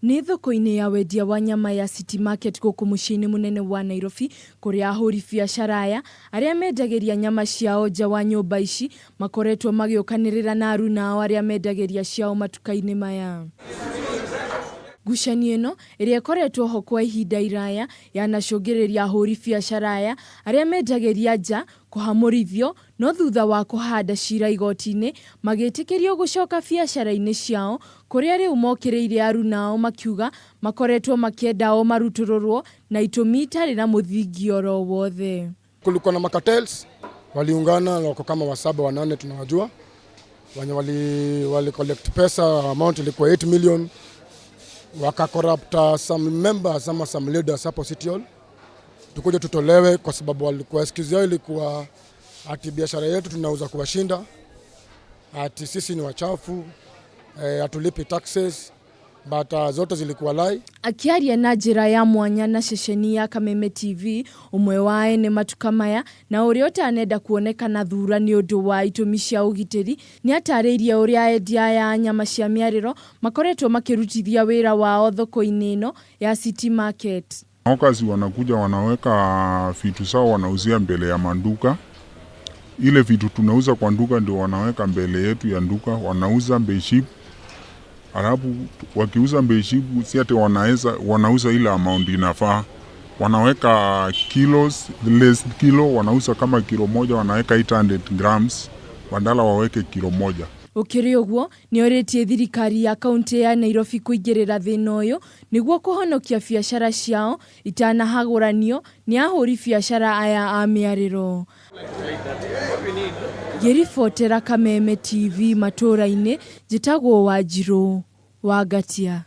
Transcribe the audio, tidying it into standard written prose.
Nĩ thoko-inĩ ya wendia wa nyama ya City Market gũkũ mũciĩ-inĩ mũnene wa Nairobi kũrĩa ahũri biacara aya arĩa mendagĩria nyama ciao nja wa nyũmba ici makoretwo magĩũkanĩrĩra na aruna ao arĩa mendagĩria ciao matuka-inĩ maya. Ngucanio ĩno ĩrĩa ĩkoretwo ho kwa ihinda iraya yanacũngĩrĩria ahũri biacara aya arĩa mendagĩria nja kũhamũrithio no thutha wa kũhanda cira igoti-inĩ magĩtĩkĩrio gũcoka biacara-inĩ ciao kũrĩa rĩu mokĩrĩire aruna ao makiuga makoretwo makĩenda o marutũrũrwo na itũmi itarĩ na mũthingi oro wothe. Kulikuwa na macartels waliungana wako kama wasaba wanane tunawajua, wenye wali collect pesa, amount ilikuwa 8 million, wakacorrupt some members ama some leaders hapo City Hall, tukuja tutolewe kwa sababu walikuwa excuse yao ilikuwa ati biashara yetu tunauza kuwashinda, ati sisi ni wachafu, hatulipi taxes, but zote zilikuwa lie. Akĩaria na njĩra ya mwanya na ceceni ya Kameme TV, ũmwe wa ene matuka maya na ũrĩa ũtanenda kuonekana thura nĩ ũndũ wa itũmi cia ũgitĩri nĩ atarĩirie ũrĩa endia aya a nyama cia mĩarĩro makoretwo makĩrutithia wĩra wao thoko-inĩ ĩno ya City Market. Hawkers wanakuja wanaweka vitu zao wanauzia mbele ya manduka. Ile vitu tunauza kwa nduka ndio wanaweka mbele yetu ya nduka, wanauza bei cheap. Alafu wakiuza bei cheap, si ati wanaweza wanauza ile amount inafaa. Wanaweka kilos, less kilo, wanauza kama kilo moja wanaweka 800 grams badala waweke kilo moja. Gũkĩrĩ ũguo nĩ orĩtie thirikari ya kaunti ya Nairobi kũingĩrĩra thĩna ũyũ nĩguo kũhonokia biacara ciao itanahagũranio nĩ ahũri biacara aya a mĩarĩro. Ngĩribotera Kameme TV matũũra-inĩ, njĩtagwo Wanjirũ wa Ngatia.